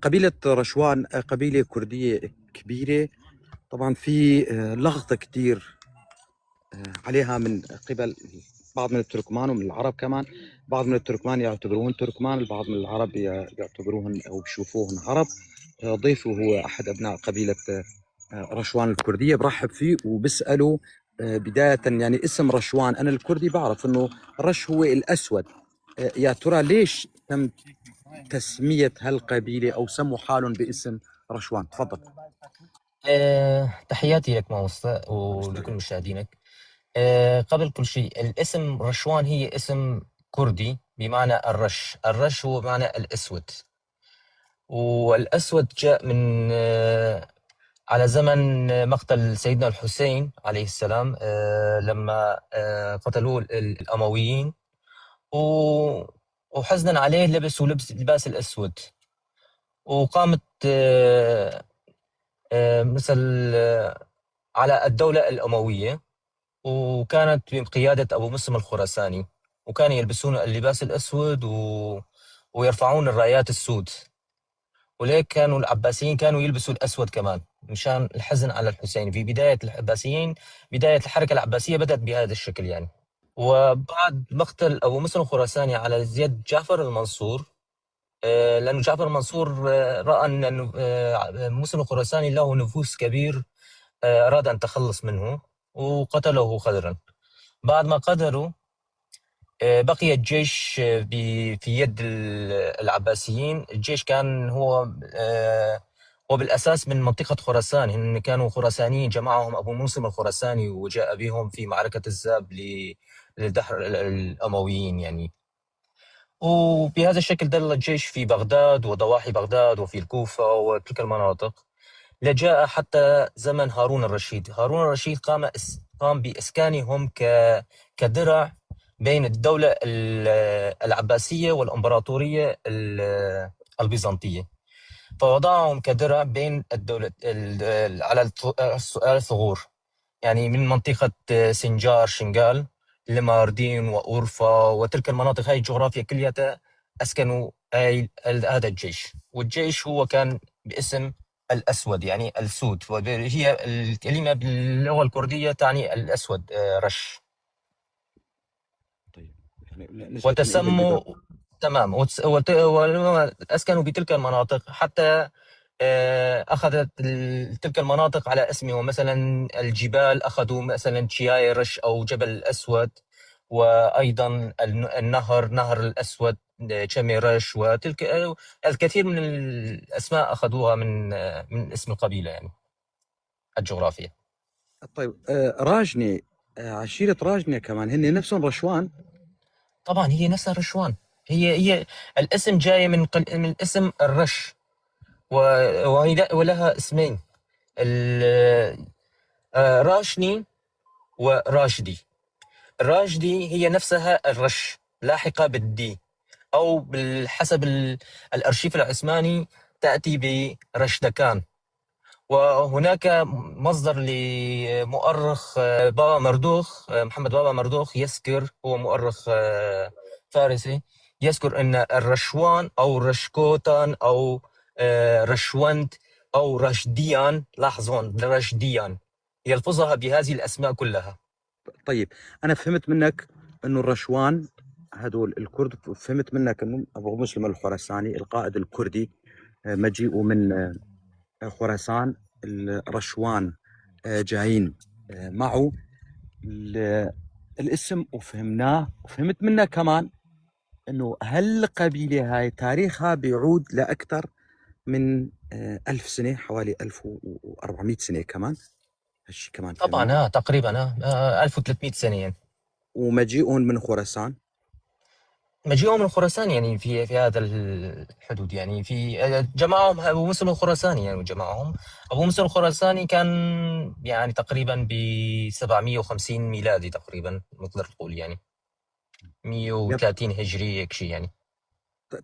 قبيلة رشوان قبيلة كردية كبيرة، طبعا في لغط كتير عليها من قبل بعض من التركمان ومن العرب كمان. بعض من التركمان يعتبروهن تركمان، البعض من العرب يعتبروهن أو بيشوفوهن عرب. ضيفه هو أحد أبناء قبيلة رشوان الكردية، برحب فيه وبسأله بداية، يعني اسم رشوان، أنا الكردي بعرف إنه رش هو الأسود، يا ترى ليش تم تسمية هالقبيلة أو سموا حالهم باسم رشوان؟ تفضل. تحياتي لك ماموستا ولكل مشاهدينك. قبل كل شيء، الاسم رشوان هي اسم كردي بمعنى الرش، الرش هو بمعنى الأسود، والأسود جاء من على زمن مقتل سيدنا الحسين عليه السلام، لما قتلوه الأمويين وحزنا عليه لبسوا لباس الأسود، وقامت مثل على الدولة الأموية، وكانت بقيادة أبو مسلم الخراساني، وكانوا يلبسون اللباس الأسود ويرفعون الرايات السود، وليك كانوا العباسيين كانوا يلبسوا الأسود كمان مشان الحزن على الحسين. في بداية العباسيين، بداية الحركة العباسية بدأت بهذا الشكل يعني. وبعد مقتل أبو مسلم الخراساني على يد جعفر المنصور، لأنه جعفر المنصور رأى أن مسلم الخراساني له نفوذ كبير، أراد أن تخلص منه وقتله خدرا. بعد ما قتلوا، بقي الجيش في يد العباسيين. الجيش كان هو بالأساس من منطقة خراسان، هن كانوا خراسانيين، جمعهم أبو مسلم الخراساني وجاء بهم في معركة الزاب لدحر الأمويين يعني. وبهذا الشكل دل الجيش في بغداد وضواحي بغداد وفي الكوفة وتلك المناطق، لجاء حتى زمن هارون الرشيد. هارون الرشيد قام بإسكانهم كدرع بين الدولة العباسية والإمبراطورية البيزنطية، فوضعهم كدرع بين الدولة على الثغور، يعني من منطقة سنجار شنغال لماردين وأورفا وتلك المناطق، هاي الجغرافيا كلها أسكنوا هذا الجيش. والجيش هو كان باسم الأسود يعني السود، وهي الكلمة باللغة الكردية تعني الأسود، رش. طيب، يعني نسبة وتسموا تمام، وأسكنوا بتلك المناطق حتى أخذت تلك المناطق على اسمهم. مثلا الجبال أخذوا مثلا تشياي رش أو جبل الأسود، وأيضا النهر، نهر الأسود، تشامي رش، وتلك الكثير من الأسماء أخذوها من اسم القبيلة يعني الجغرافية. طيب، راجني، عشيرة راجني كمان هن نفسهم رشوان؟ طبعا هي نفسها رشوان، هي الاسم جاي من اسم الرش، ولها اسمين، راشني وراشدي. الراشدي هي نفسها الرش لاحقة بالدي، أو بالحسب الأرشيف العثماني تأتي برشدكان. وهناك مصدر لمؤرخ، بابا مردوخ، محمد بابا مردوخ، يذكر، هو مؤرخ، فارسي، يذكر أن الرشوان أو رشكوتان أو، رشوند أو رشديان، لاحظون رشديان، يلفظها بهذه الأسماء كلها. طيب، أنا فهمت منك أنه الرشوان هدول الكرد، فهمت منك أنه أبو مسلم الخراساني القائد الكردي، مجيئه من خراسان، الرشوان، جايين، معه الاسم وفهمناه. وفهمت منك كمان أنه هالقبيلة هاي تاريخها بيعود لأكثر من 1000 سنة، حوالي 1400 سنة كمان، هالشي كمان طبعاً، فهمناه. تقريباً، 1300 سنة يعني. ومجيئهم من خراسان؟ مجيئهم من خراسان يعني في هذا الحدود يعني، في، جمعهم أبو مسلم الخراساني يعني، جمعهم أبو مسلم الخراساني كان يعني تقريباً ب 750 ميلادي تقريباً، نقدر نقول يعني 130 هجري هيك شيء يعني.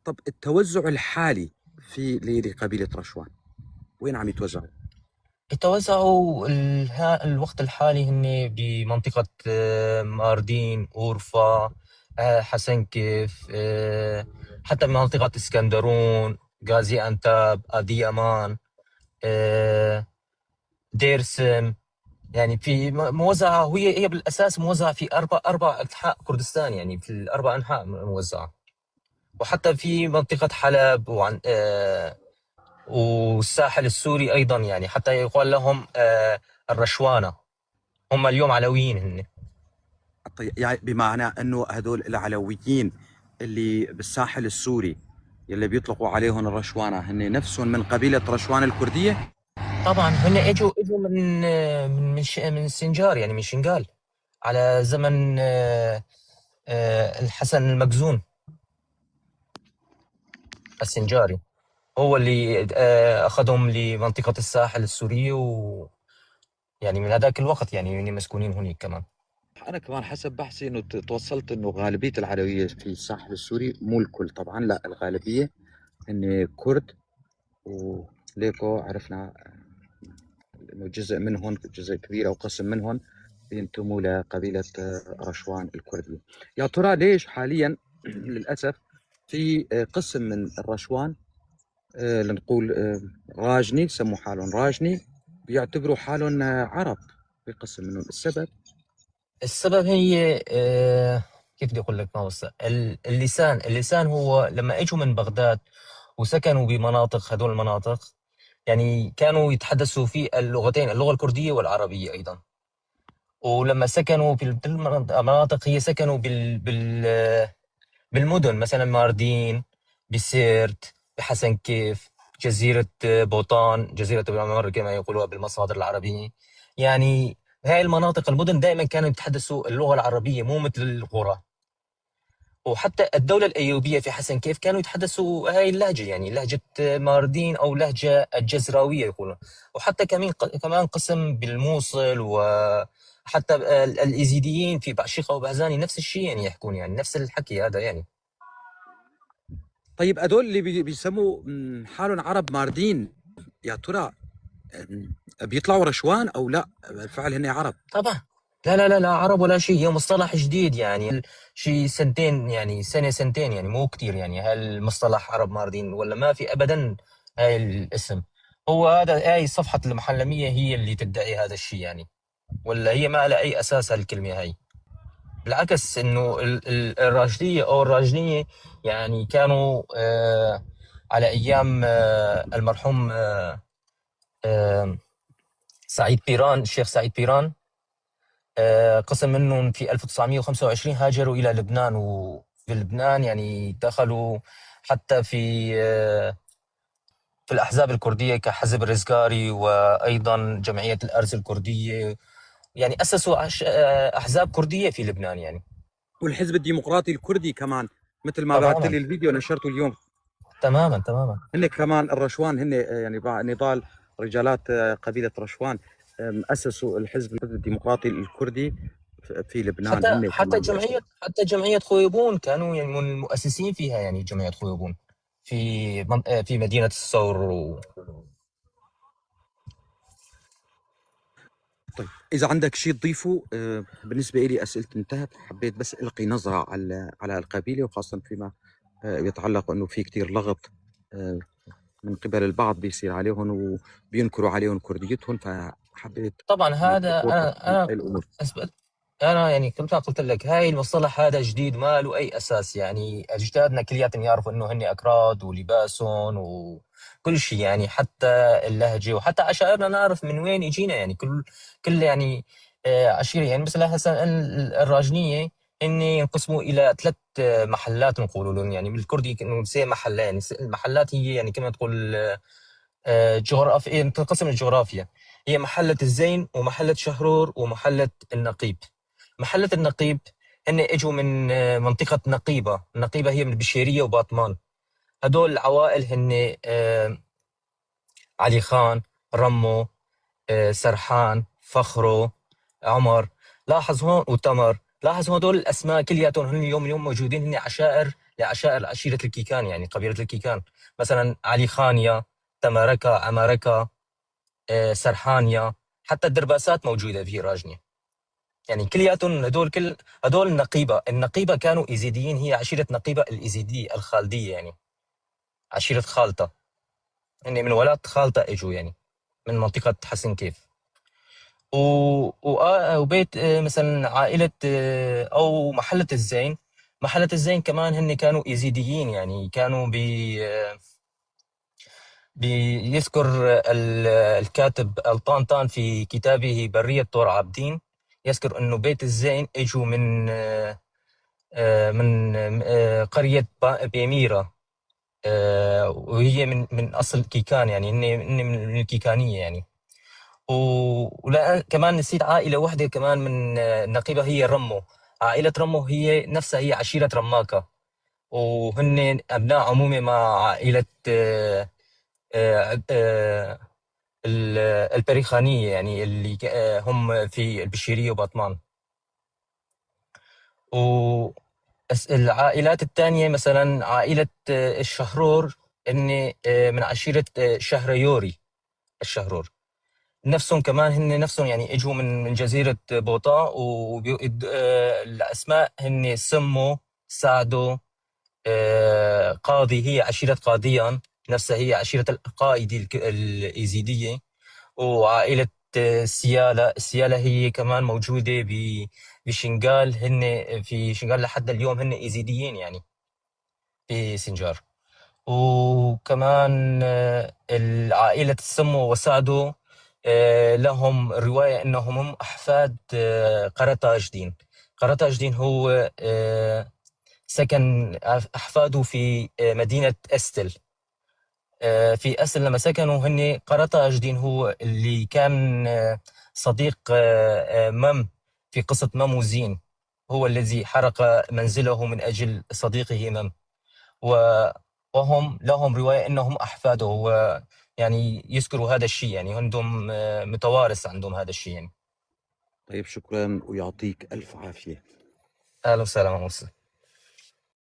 طب التوزع الحالي في لقبيلة رشوان وين عم يتوزعوا؟ يتوزعوا الوقت الحالي هن بمنطقة، ماردين، أورفا، حسنكيف، حتى بمنطقة اسكندرون. غازي أنتاب، أديامان، ديرسم، يعني في موزعة، وهي بالأساس موزعة في أربع أنحاء كردستان، يعني في الأربع أنحاء موزعة، وحتى في منطقة حلب وعن والساحل السوري أيضا، يعني حتى يقال لهم الرشوانة، هم اليوم علويين هن. طيب، يعني بمعنى أنه هدول العلويين اللي بالساحل السوري اللي بيطلقوا عليهم الرشوانة هن نفسهم من قبيلة رشوان الكردية؟ طبعا هن اجوا من سنجار، يعني من شنغال، على زمن الحسن المجزون السنجاري، هو اللي اخذهم لمنطقة الساحل السورية، ويعني من هذاك الوقت يعني مسكونين هناك كمان. أنا كمان حسب بحثي إنه توصلت إنه غالبية العلوية في الساحل السوري، مو الكل طبعا، لا الغالبية هن كرد، وليكو عرفنا إنه جزء منهم، جزء كبير أو قسم منهم بينتموا لقبيلة رشوان الكردية. يا ترى ليش حاليا للأسف في قسم من الرشوان، لنقول، راجني، سموا حالهم راجني، بيعتبروا حالهم عرب في قسم منهم؟ السبب؟ السبب هي كيف بدي أقول لك، ما وصل اللسان هو لما اجوا من بغداد وسكنوا بمناطق هذول المناطق، يعني كانوا يتحدثوا في اللغتين، اللغة الكردية والعربية أيضا. ولما سكنوا في المناطق هي سكنوا بالمدن، مثلا ماردين، بسيرت، بحسن كيف، جزيرة بوطان، جزيرة العمر كما يقولوها بالمصادر العربية. يعني هاي المناطق المدن دائما كانوا يتحدثوا اللغة العربية، مو مثل القرى. وحتى الدولة الأيوبية في حسن كيف كانوا يتحدثوا هاي اللهجة، يعني لهجة ماردين أو لهجة الجزراوية يقولون. وحتى كمان قسم بالموصل، وحتى الإيزيديين في بعشيقة وبهزاني نفس الشيء، يعني يحكون يعني نفس الحكي هذا يعني. طيب هدول اللي بيسموا حالهم عرب ماردين، يا ترى بيطلعوا رشوان أو لا؟ بالفعل هن عرب؟ طبعا لا لا لا لا عرب ولا شيء، هي مصطلح جديد، يعني شيء سنتين، يعني سنة سنتين، يعني مو كتير، يعني هالمصطلح عرب ماردين ولا ما في أبدا هاي الاسم. هو هذا هاي صفحة المحلمية هي اللي تدعي هذا الشيء يعني، ولا هي ما لها أي أساس هالكلمة هاي. بالعكس إنه الراجلية أو الراجنية يعني كانوا على أيام المرحوم سعيد بيران، الشيخ سعيد بيران، قسم منهم في 1925 هاجروا إلى لبنان، وفي لبنان يعني دخلوا حتى في الأحزاب الكردية كحزب الرزقاري، وأيضا جمعية الأرز الكردية، يعني أسسوا أحزاب كردية في لبنان يعني. والحزب الديمقراطي الكردي كمان، مثل ما بعثت لي الفيديو نشرته اليوم. تماما تماما. هن كمان الرشوان هن يعني نضال رجالات قبيلة رشوان، أسسوا الحزب الديمقراطي الكردي في لبنان. هن كمان حتى جمعية خويبون كانوا يعني من المؤسسين فيها، يعني جمعية خويبون في مدينة الثور طيب إذا عندك شيء تضيفه، بالنسبة إلي أسئلتي انتهت، حبيت بس ألقي نظرة على القبيلة، وخاصة فيما يتعلق أنه في كتير لغط من قبل البعض بيصير عليهم وبينكروا عليهم كرديتهم، فحبيت طبعا إنك هذا توضح أنا هاي الأمور. أثبت، أنا يعني كنت قلت لك هاي المصطلح هذا جديد ما له أي أساس، يعني أجدادنا كلياتهم يعرفوا إنه هن أكراد ولباسهم وكل شيء، يعني حتى اللهجة وحتى عشائرنا نعرف من وين إجينا، يعني كل عشيرة، يعني مثلا هسه الراجنية هن ينقسموا إلى 3 محلات نقولوا لهم، يعني بالكردي إنه سي محلين، يعني المحلات هي يعني كما تقول، جغرافيا، تنقسم الجغرافيا، هي محلة الزين ومحلة شهرور ومحلة النقيب. محلة النقيب هن اجوا من منطقة نقيبة، النقيبة هي من البشيرية وباطمان. هدول العوائل هن علي خان، رمو، سرحان، فخرو، عمر، لاحظ هون، وتمر. لاحظ هون هدول الأسماء كلياتهم هن اليوم موجودين، هن عشائر لعشائر عشيرة الكيكان، يعني قبيلة الكيكان. مثلا علي خانيا، تمركا، عمركا، سرحانيا، حتى الدرباسات موجودة في راجنيا. يعني كلياتهم هدول، كل هدول النقيبة، النقيبة كانوا إيزيديين، هي عشيرة نقيبة الإيزيدية الخالدية، يعني عشيرة خالطة. هن من ولاد خالته اجوا يعني من منطقة حسن كيف. وبيت مثلا عائلة أو محلة الزين، محلة الزين كمان هن كانوا إيزيديين يعني، كانوا بيذكر الكاتب الطانطان في كتابه برية طور عابدين، يذكر أنه بيت الزين اجوا من قرية بيميرة، وهي من أصل كيكان يعني، هن من الكيكانية يعني. ولا كمان نسيت عائلة واحدة كمان من النقيبة، هي رمو. عائلة رمو هي نفسها هي عشيرة رماكة، وهن أبناء عمومة مع عائلة البريخانية يعني، اللي هم في البشيرية وبطمان. و العائلات الثانية مثلا عائلة الشهرور، إن من عشيرة شهريوري. الشهرور نفسهم كمان هن نفسهم يعني اجوا من جزيرة بوطا، والأسماء هن سمو سعدو قاضي، هي عشيرة قاضيان نفسها هي عشيرة القائدي الإيزيدية. وعائلة سيالة، سيالة هي كمان موجودة بشنغال، هن في شنغال لحد اليوم هن إيزيديين يعني في سنجار. وكمان العائلة السمو وسعدو لهم رواية أنهم هم أحفاد قرطاج دين. قرطاج دين هو سكن أحفاده في مدينة أستل. في أستل لما سكنوا هن قرطاج دين هو اللي كان صديق مم في قصة مم وزين، هو الذي حرق منزله من أجل صديقه مم، وهم لهم رواية أنهم أحفاده، يعني يذكروا هذا الشيء يعني، عندهم متوارث عندهم هذا الشيء يعني. طيب شكرا ويعطيك ألف عافية. أهلا وسهلا مرسل.